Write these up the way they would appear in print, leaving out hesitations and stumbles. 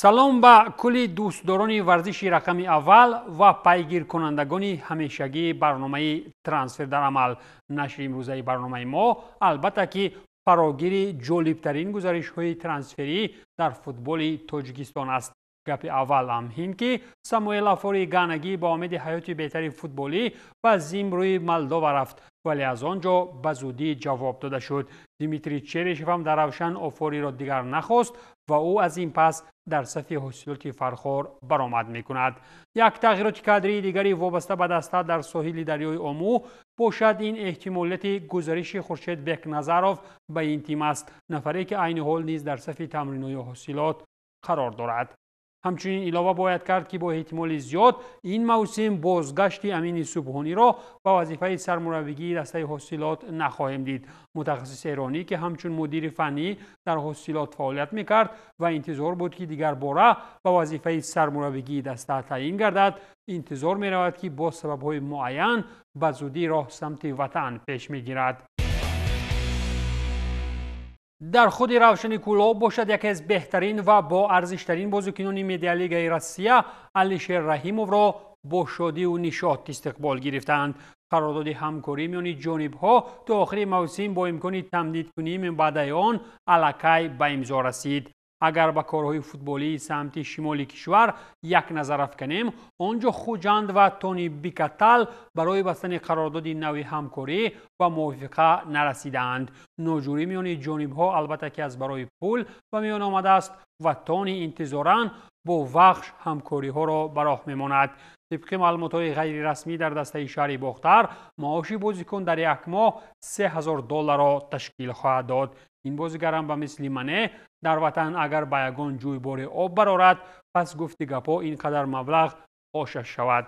Салом ба кулли дӯстдорони варзиши рақами аввал ва пайгиркунандагони ҳамешагии барномаи «Трансфер дар амал». Нашри имрӯзаи барномаи мо, албатта, ки фарогири ҷолибтарин гузаришҳои трансферӣ дар футболи Тоҷикистон аст. Гапи аввал ам ҳин, ки Самуэл Афори ганагӣ ба умеди ҳаёти беҳтари футболӣ ба Зимбруи Молдова рафт, вале аз он ҷо ба зудӣ ҷавоб дода шуд. Дмитрий Черишев ҳам дар Равшан Офориро дигар нахост ва ӯ аз ин пас дар сафи Ҳосилоти Фархор баромад мекунад. Як тағйироти кадрии дигари вобаста ба даста дар соҳили дарёи Омӯ бошад, ин эҳтимолияти гузариши Хуршед Бекназаров ба ин тим аст, нафаре ки айни ҳол низ дар сафи тамринҳои Ҳосилот қарор дорад. Ҳамчунин илова бояд кард, ки бо эҳтимоли зиёд ин мавсим бозгашти Амини Субҳониро ба вазифаи сармураббигии дастаи Ҳосилот нахоҳем дид. Мутахассиси эронӣ, ки ҳамчун мудири фаннӣ дар Ҳосилот фаъолият мекард ва интизор буд, ки дигарбора ба вазифаи сармураббигии даста таъин гардад, интизор меравад, ки бо сабабҳои муайян ба зудӣ роҳ самти ватан пеш мегирад. Дар худи Равшани Кӯлоб бошад, яке аз беҳтарин ва боарзиштарин бозикунони медиалигаи Россия Алишер Раҳимовро бо шодиву нишот истиқбол гирифтаанд. Қарордоди ҳамкорӣ миёни ҷонибҳо то охири мавсим бо имкони тамдидкунии минбаъдаи он аллакай ба имзо расид. Агар ба корҳои футболии самти шимоли кишвар як назар афканем, он ҷо Хуҷанд ва Тони Бикатал барои бастани қарордоди нави ҳамкорӣ ба мувофиқа нарасидаанд. Ноҷурӣ миёни ҷонибҳо, албатта, ки аз барои пул ба миён омадааст ва Тони интизоран бо Вахш ҳамкориҳоро ба роҳ мемонад. Тибқи маълумотҳои ғайрирасмӣ, дар дастаи шаҳри Бохтар маоши бозикун дар як моҳ 3000 долларро ташкил хоҳад дод. Ин бозигарам ба мисли Мане дар ватан агар ба ягон ҷӯйбори об барорад, пас гуфти гапҳо ин қадар маблағ ошаш шавад.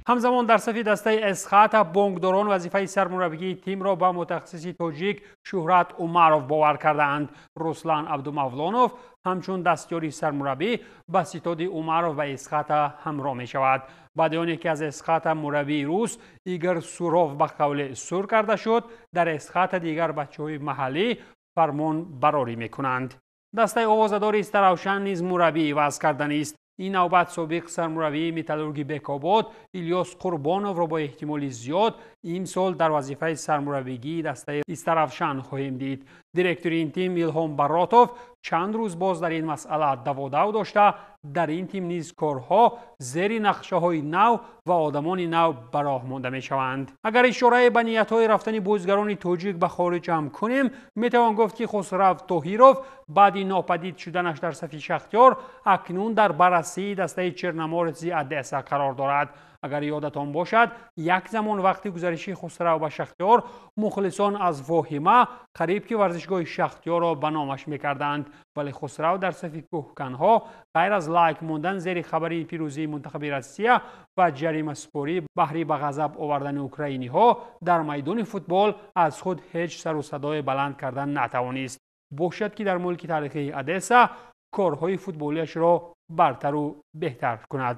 Ҳамзамон дар сафи дастаи Эсхата бонкдорон вазифаи сармураббигии тимро ба мутахассиси тоҷик Шӯҳрат Умаров бовар кардаанд. Руслан Абдумавлонов ҳамчун дастёри сармураббӣ ба ситоди Умаров ба Эсхата ҳамроҳ мешавад. Баъди оне ки аз Эсхата мураббии рус Игор Суров ба қавле сур карда шуд, дар Эсхата дигар бачаҳои маҳаллӣ фармон барорӣ мекунанд. Дастаи овозадори Истаравшан низ мураббӣ иваз карданист. Ин навбат собиқ сармураббии Металлурги Бекобод Илёс Қурбоновро бо эҳтимоли зиёд имсол дар вазифаи сармураббигии дастаи Истаравшан хоҳем дид. Директори ин тим Илҳом Баротов чанд рӯз боз дар ин масъала даводав дошта, дар ин тим низ корҳо зери нақшаҳои нав ва одамони нав ба роҳ монда мешаванд. Агар ишорае ба ниятҳои рафтани бозигарони тоҷик ба хориҷ ҳам кунем, метавон гуфт, ки Хусрав Тоҳиров баъди нопадид шуданаш дар сафи Шахтёр акнун дар баррасии дастаи Черномореци Одесса қарор дорад. Агар ёдатон бошад, як замон вақти гузариши Хусрав ба Шахтёр мухлисон аз воҳима қариб ки варзишгоҳи Шахтёрро ба номаш мекарданд, вале Хусрав дар сафи кӯҳканҳо ғайр аз лайк мондан зери хабари пирӯзии мунтахаби Россия ва ҷаримасупорӣ баҳри ба ғазаб овардани украиниҳо, дар майдони футбол аз худ ҳеҷ сару садое баланд кардан натавонист. Бошад, ки дар мулки таърихии Одесса корҳои футболиашро бартару беҳтар кунад.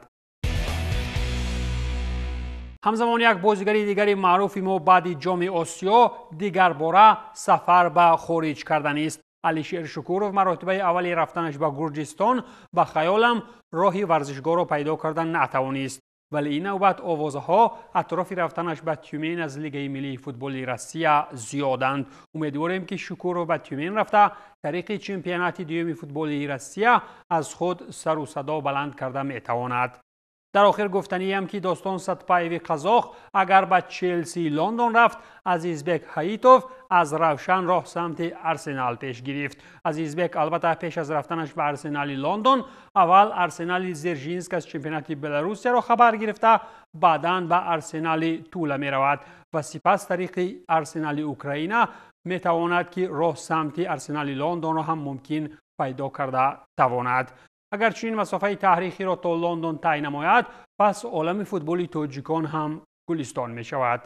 Ҳамзамон як бозигари дигари маъруфи мо баъди Ҷоми Осиё дигарбора сафар ба хориҷ карданист. Алишер Шукуров маротибаи аввали рафтанаш ба Гурҷистон ба хаёлам роҳи варзишгоҳро пайдо кардан натавонист, вале ин навбат овозаҳо атрофи рафтанаш ба Тюмен аз Лигаи миллии футболи Россия зиёданд. Умедворем, ки Шукуров ба Тюмен рафта, тариқи чемпионати дуюми футболи Россия аз худ сару садо баланд карда метавонад. Дар охир гуфтаниям, ки Достон Сатпаеви қазоқ агар ба Челсии Лондон рафт, Азизбек Ҳаитов аз Равшан роҳ самти Арсенал пеш гирифт. Азизбек, албатта, пеш аз рафтанаш ба Арсенали Лондон аввал Арсенали Зержинск аз чемпионати Беларусияро хабар гирифта, баъдан ба Арсенали Тула меравад ва сипас тариқи Арсенали Украина метавонад, ки роҳ самти Арсенали Лондонро ҳам мумкин пайдо карда тавонад. Агар чунин масофаи таърихиро то Лондон тай намояд, пас олами футболи тоҷикон ҳам гулистон мешавад.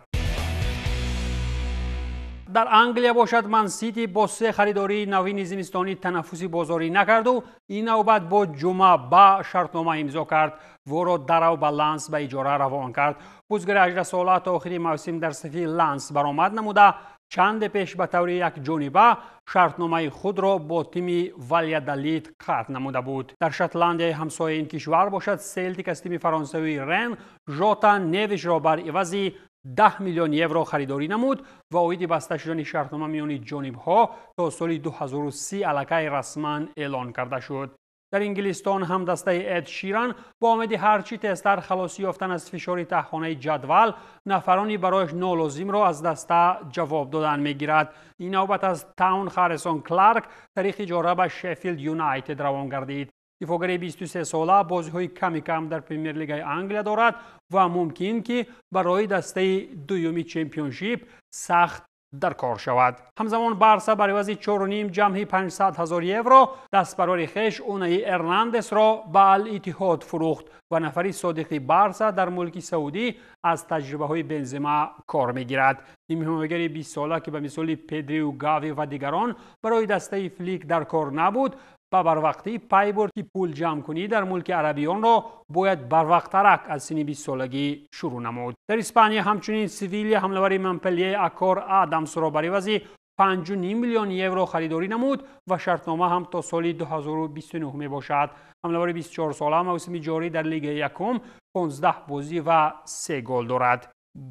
Дар Англия бошад, Мансити бо се харидории навини зимистонӣ танаффуси бозорӣ накарду ин навбат бо Ҷума ба шартнома имзо кард, вӯро дарав ба Ланс ба иҷора равон кард. Бозигари 18сола то охири мавсим дар сафи Ланс баромад намуда. Чанде пеш ба таври якҷониба шартномаи худро бо тими Валядолид қатъ намуда буд. Дар Шотландияи ҳамсояи ин кишвар бошад, Селтик аз тими фаронсавии Рен Жота Невишро бар ивази 10 миллион евро харидорӣ намуд ва оиди баста шудани шартнома миёни ҷонибҳо то соли 2030 аллакай расман эълон карда шуд. Дар Инглистон ҳам дастаи Эд Ширан бо умеди ҳарчи тезтар халосӣ ёфтан аз фишори таҳхонаи ҷадвал нафарони барояш нолозимро аз даста ҷавоб додан мегирад. Ин навбат аз Таун Харрисон Кларк тариқи иҷора ба Шеффилд Юнайтед равон гардид. Дифоъгари 23-сола бозиҳои ками кам дар Премер-лигаи Англия дорад ва мумкин ки барои дастаи дуюми Чемпионшип сахт дар кор шавад. Ҳамзамон Барса бар ивази 4,5 ҷамъи 500 ҳазор евро дастбарори хеш Унаи Эрнандесро ба Ал-Иттиҳод фурӯхт ва нафари содиқи Барса дар мулки Саудӣ аз таҷрибаҳои Бензема кор мегирад. Нимҳимоягари 20-сола, ки ба мисоли Педрию Гави ва дигарон барои дастаи Флик дар кор набуд, ба барвақтӣ пай бурд, ки пул ҷамъкунӣ дар мулки арабиёнро бояд барвақттарак аз синни 20-солагӣ шурӯъ намуд. Дар Испания ҳамчунин Севилия ҳамлавари Монпелие Акор Адамсро бар ивази 5,5 миллион евро харидорӣ намуд ва шартнома ҳам то соли 2029 мебошад. Ҳамлавари 24-сола мавсими ҷорӣ дар Лигаи якум 15 бозӣ ва 3 гол дорад.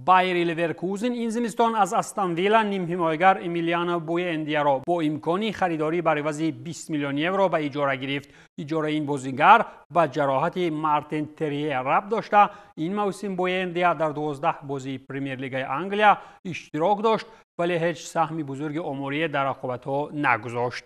Байери Леверкузен ин зимистон аз Астон Вилла нимҳимоягар Эмилиано Буэндиаро бо имкони харидорӣ бар ивази 20 миллион евро ба иҷора гирифт. Иҷораи ин бозингар ба ҷароҳати Мартин Терье рабт дошта, ин мавсим Буэндиа дар 12 бозии Премер-лигаи Англия иштирок дошт, вале ҳеҷ саҳми бузурги оморие дар рақобатҳо нагузошт.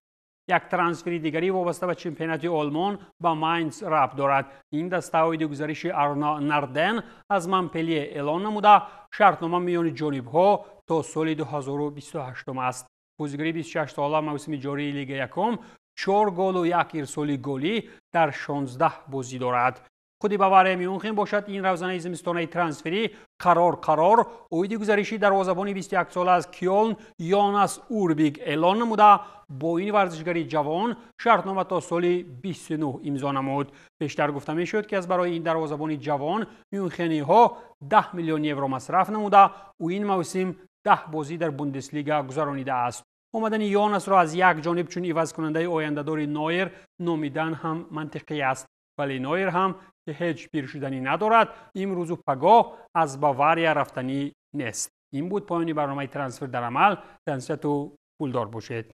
Як трансфери дигарӣ вобаста ба чемпионати Олмон ба Майнц рабт дорад. Ин даста оиди гузариши Арно Нарден аз Монпелие эълон намуда, шартнома миёни ҷонибҳо то соли 2028 аст. Бозигари 26-сола мавсими ҷории Лига якум 4 голу 1 ирсоли голӣ дар 16 бозӣ дорад. Худи Бавария Мюнхен бошад, ин равзанаи зимистонаи трансферӣ қарор оиди гузариши дарвозабони 21-сола аз Кёлн Йонас Урбиг эълон намуда, бо ин варзишгари ҷавон шартнома то соли 29 имзо намуд. Пештар гуфта мешуд, ки аз барои ин дарвозабони ҷавон мюнхениҳо 10 миллион евро масраф намуда, ӯ ин мавсим 10 бозӣ дар Бундеслига гузаронидааст. Омадани Йонасро аз як ҷониб чун ивазкунандаи ояндадори Нойер номидан ҳам мантиқӣ аст, вале Нойер ҳам ки ҳеҷ пиршуданӣ надорад, имрӯзу пагоҳ аз Бавария рафтанӣ нест. Ин буд поёни барномаи Трансфер дар амал. Тансиҳату пулдор бошед.